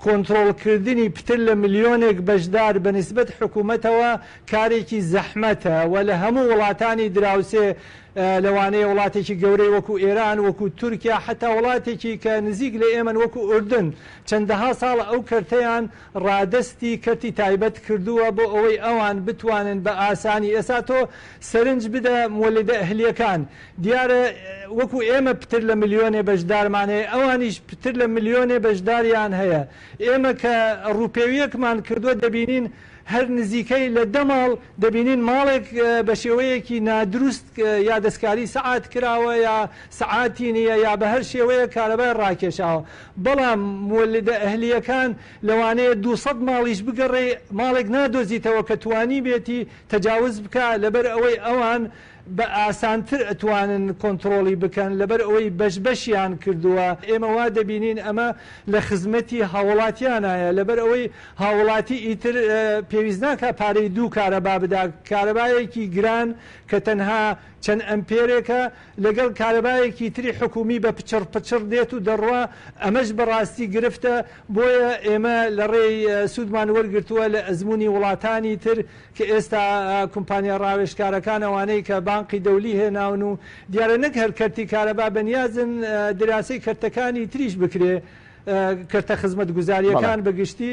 کۆنترۆڵکردنی پتر لە ملیۆنێک بەشدار بە نیسبەت حکوومەتەوە کارێکی زەحمەتە و لە هەموو وڵاتانی دراوسێ لەوانەیە وڵاتێکی گەورەی وەکو ئێران، وەکو تورکیا، حەتا وڵاتێکی کە نزیک لە ئێمەن وەکو ئوردن چەندەها ساڵە ئەو کەرتەیان ڕادەستی کەرتی تایبەت کردووە بۆ ئەوەی ئەوان بتوانن بە ئاسانی ئێستا تۆ سەرنج بدە موەلیدە ئەهلیەکان دیارە وەکو ئێمە پتر لە ملیۆنێ بەشدارمان هەیە ئەوانیش پتر لە ملیۆنێ بەشداریان هەیە ئێمە کە ڕووپێویەکمان کردووە دەبینین هەر نزیکەی لە دە ماڵ دەبینین ماڵێک بە شێوەیەکی نادروست یا دەستکاری سەعات کراوە یا سەعاتی نییە یا بە هەر شێوەیەک کارەبای ڕاکێشاوە بەڵام موەلیدە ئەهلییەکان لەوانەیە 200 ماڵیش بگەڕێی ماڵێک نادۆزیتەوە کە توانیبێتی تەجاوز بکا لەبەر ئەوەی ئەوان بە ئاسانتر ئەتوانن کۆنتڕۆڵی بکەن لەبەر ئەوەی بەش بەشیان کردووە، ئێمە وا دەبینین ئەمە لە خزمەتی هاووڵاتیانایە لەبەر ئەوەی هاووڵاتی ئیتر پێویست ناکا پارەی دوو کارەبا بدا، کارەبایەکی گران کە تەنها چەند ئەمپێرێکە لەگەڵ کارەبایەکی تری حکوومی بە پچڕ پچڕ دێت و دەڕوا، ئەمەش بەڕاستی گرفتە، بۆیە ئێمە لەڕێی سوودمان وەرگرتووە لە ئەزموونی وڵاتانی تر کە ئێستا کومپانیا ڕاوێژکارەکان ئەوانەی کە بانقی دەولی هێناون و دیارە نەک هەر کەرتی کارەبا بەنیازن دراسەی کەرتەکانی تریش بکرێ کەرتە خزمەتگوزارییەکان بە گشتی.